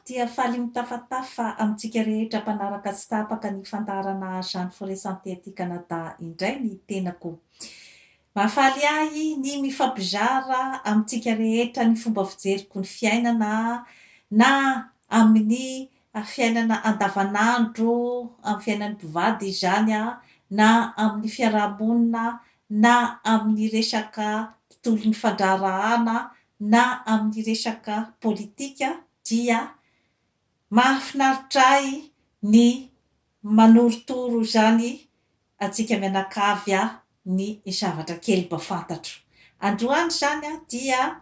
Dia faly mitafatafa amintsika rehetra mpanaraka tsy tapaka ny fandaharana Jeanne Forêt Santé aty Canada indray ny tenako. Mahafaly ahy ny mifampizara amintsika rehetra ny fomba fijeriko ny fiainana na amin'ny fiainana andavanandro, amin'ny fiainan'ny mpivady izany na amin'ny fiaraha-monina na amin'ny resaka tontolon'ny fandraharahana na amin'ny resaka politika dia mahafinaritra ahy ny manorotoro izany antsika mianakavy ny zavatra kely mba fantatro. Androany izany dia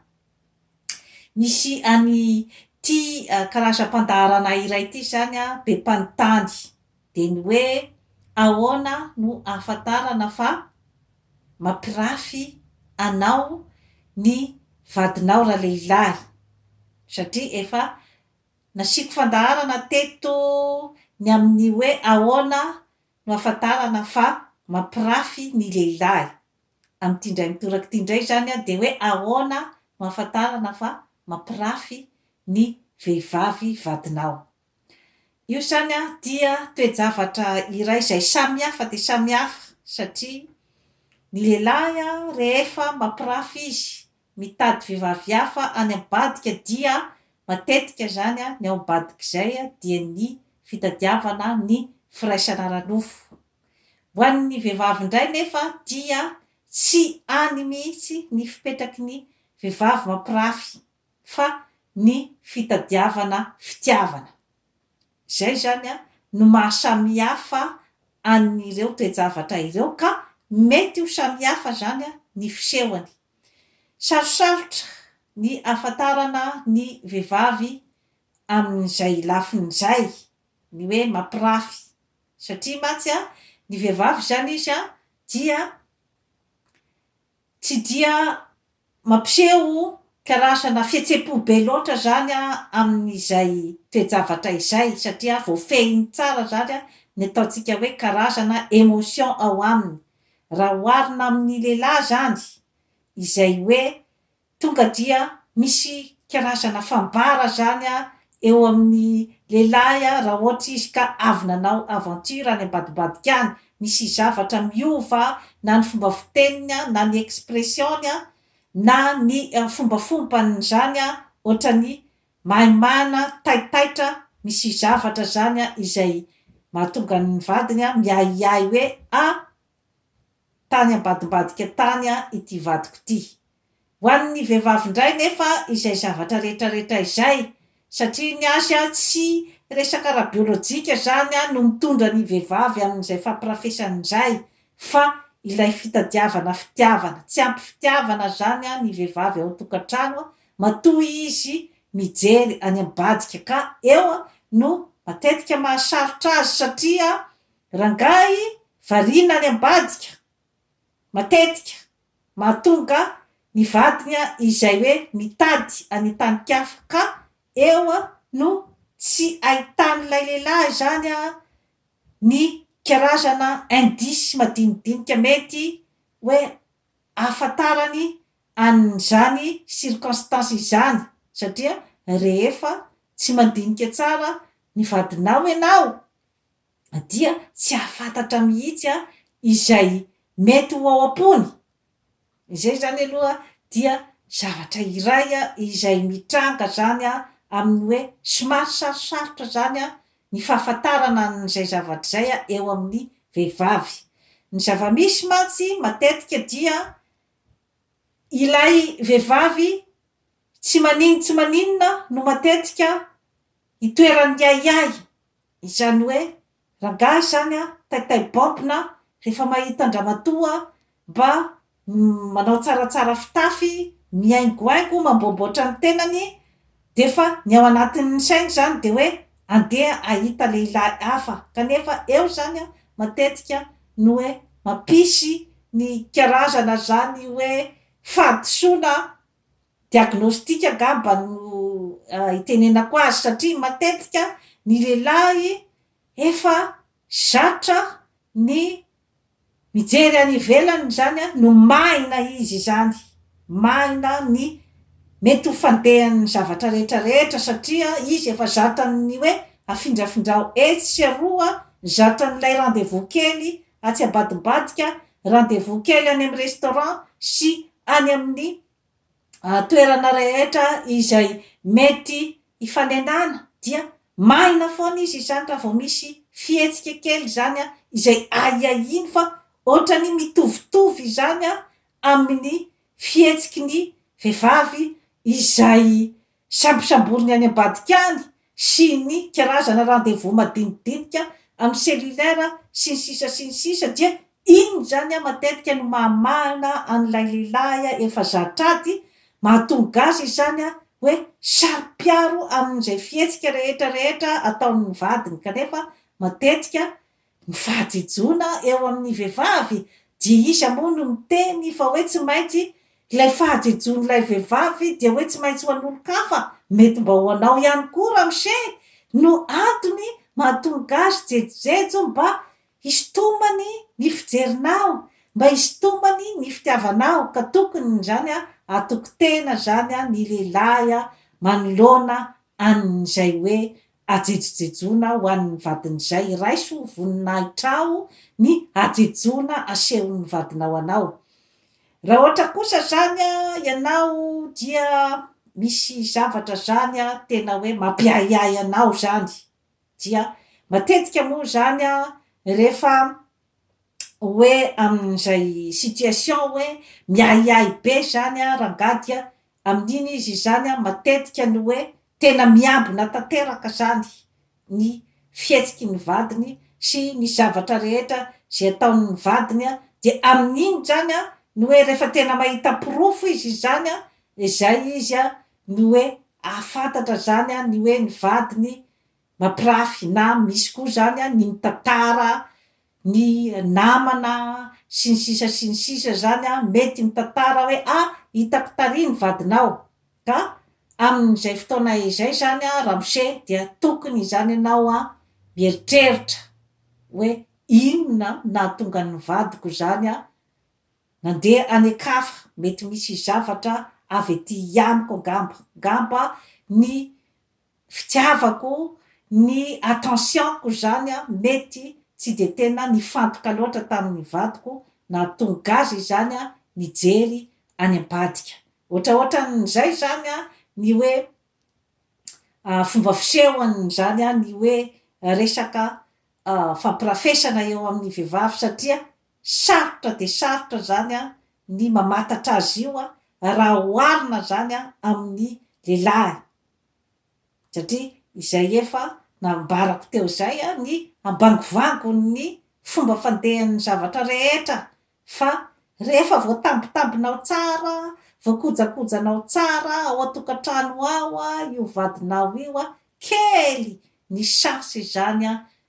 nisy an'ity karazam-pandaharana iray ity izany be mpanontany dia ny hoe ahoana no ahafantarana fa mampirafy anao ny vadinao ralehilahy satria efa nasiako fandaharana teto ny amin'ny hoe ahoana no ahafantarana fa mampirafy ny lehilahy. Amin'ity indray mitoraka ity indray izany dia hoe ahoana no ahafantarana fa mampirafy ny vehivavy vadinao. Io izany dia toe-javatra iray izay samihafa dia samihafa satria ny lehilahy rehefa mampirafy izy mitady vehivavy hafa any ambadika dia matetika izany ny ao ambadik'izay dia ny fitadiavana ny firaisana ara-nofo. Ho an'ny vehivavy indray nefa dia tsy any mihitsy ny fipetraky ny vehivavy mampirafy fa ny fitadiavana fitiavana. Izay izany no maha samihafa an'ireo toe-javatra ireo ka mety ho samihafa izany ny fisehony. Sarosarotra ny ahafantarana ny vehivavy amin'izay lafiny izay, ny hoe mampirafy, satria mantsy ny vehivavy izany izy dia Tsy dia mampiseho karazana fihetsem-po be loatra izany amin'izay toe-javatra izay satria voafehiny tsara izany ny ataontsika hoe karazana émotion ao aminy. Raha oharina amin'ny lehilahy izany izay hoe tonga dia misy karazana fambara izany eo amin'ny lehilahy raha ohatra izy ka avy nanao aventure any ambadimbadika any, misy zavatra miova na ny fomba fiteniny na ny expression-ny na ny fombafombany izany ohatran'ny maimana, taitaitra, misy zavatra izany izay mahatonga ny vadiny miahiahy hoe a! tany ambadimbadika tany ity vadiko ity. Ho an'ny vehivavy indray nefa izay zavatra rehetra rehetra izay, satria ny azy tsy resaka ara-biolojika izany no mitondra ny vehivavy amin'izay fampirafesana izay fa ilay fitadiavana fitiavana. Tsy ampy fitiavana izany ny vehivavy ao an-tokantrano matoa izy mijery any ambadika ka eo no matetika mahasarotra azy satria Rangahy variana any ambadika matetika mahatonga ny vadiny izay hoe mitady any an-tanin-kafa ka eo no tsy ahitan'ilay lehilahy izany ny karazana indice madinidinika mety hoe ahafantarany an'izany circonstance izany satria rehefa tsy mandinika tsara ny vadinao ianao dia tsy hahafantatra mihitsy izay mety ho ao am-pony. Izay izany aloha dia zavatra iray izay mitranga izany amin'ny hoe somary sarosarotra izany ny fahafantarana an'izay zavatra izay eo amin'ny vehivavy. Ny zava-misy mantsy matetika dia ilay vehivavy tsy maninon-tsy maninona no matetika itoeran'ny ahiahy Izany hoe rangahy izany an, taitaibaompina rehefa mahita an-dramatoa mba manao tsaratsara fitafy, mihaingohaingo, mamboamboatra ny tenany, dia efa ny ao anatin'ny sainy izany dia hoe andeha hahita lehilahy hafa, kanefa eo izany an, matetika no hoe mampisy ny karazana izany hoe fahadisoana Diagnostic angamba no itenenako azy satria matetika ny lehilahy efa zatra ny mijery any ivelany izany no mahina izy izany, mahina ny mety ho fandehan'ny zavatra rehetra rehetra satria izy efa zatran'ny hoe afindrafindrao etsy sy aroa, zatran'ilay rendez-vous kely atsy ambadimbadika, rendez-vous kely any amin'ny restaurant sy any amin'ny toerana rehetra izay mety hifanenana dia maina foana izy izany raha vao misy fihetsika kely izany izay ahiahiany fa ohatrany mitovitovy izany amin'ny fihetsiky ny vehivavy izay sambosamboriny any ambadika any sy ny karazana rendez-vous madinidinika amin'ny cellulaire sy ny sisa sy ny sisa dia iny izany matetika no mahamahana an'ilay lehilahy efa zatra ady, mahatonga azy izany hoe saro-piaro amin'izay fihetsika rehetra rehetra ataon'ny vadiny kanefa matetika Ny fahajejoana eo amin'ny vehivavy dia iza moa no miteny fa hoe tsy maintsy ilay fahajejoan'ilay vehivavy dia hoe tsy maintsy ho an'olon-kafa, mety mba ho anao ihany koa ramose no antony mahatonga azy jejojejo mba hisintomany ny fijerinao, mba hisintomany ny fitiavanao ka tokony izany hatoky tena izany ny lehilahy manoloana an'izay hoe Ajejojejoana ho an'ny vadin'izay raiso ho voninahitrao ny hajejoana asehon'ny vadinao anao. Raha ohatra kosa zany ianao dia misy zavatra zany tena hoe mampiahiahy anao zany dia matetika moa zany rehefa hoe amin'izay situation hoe miahiahy be zany rangahy dia amin'iny izy izany matetika ny hoe tena miambina tanteraka zany ny fihetsiky ny vadiny sy ny zavatra rehetra izay ataon'ny vadiny dia amin'iny zany ny hoe rehefa tena mahita porofo izy izany izay izy ny hoe ahafantatra zany ny hoe ny vadiny mampirafy na misy koa zany ny mitantara ny namana sy ny sisa sy ny sisa zany mety mitantara hoe ah hitako tary ny vadinao ka amin'izay fotoana izay zany ramose dia tokony izany ianao mieritreritra hoe inona nahatonga ny vadiko zany nandeha any an-kafa mety misy zavatra avy aty amiko angamba angamba ny fitiavako, ny attention-ko izany mety tsy dia tena nifantoka loatra tamin'ny vadiko nahatonga azy izany nijery any ambadika. Ohatraohatran'izay izany ny hoe fomba fisehon'izany ny hoe resaka fampirafesana eo amin'ny vehivavy satria sarotra dia sarotra izany ny mamantatra azy io raha oharina izany amin'ny lehilahy. Satria izay efa nambarako teo izay ny ambangovangony fomba fandehan'ny zavatra rehetra fa rehefa voatambitambinao tsara, voakojakojanao tsara ao an-tokantrano ao io vadinao io, kely ny chance izany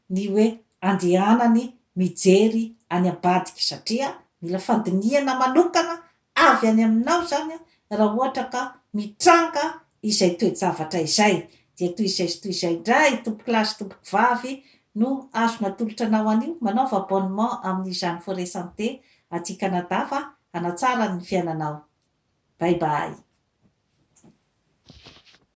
ny hoe andehanany mijery any ambadika satria mila fandinihana manokana avy any aminao izany raha ohatra ka mitranga izay toe-javatra izay. Dia toy izay sy toy izay indray tompokolahy sy tompokovavy no azo natolotra anao anio, manaova abonnement amin'izany Forêt Santé aty Canada fa hanatsara ny fiainanao. Bye bye.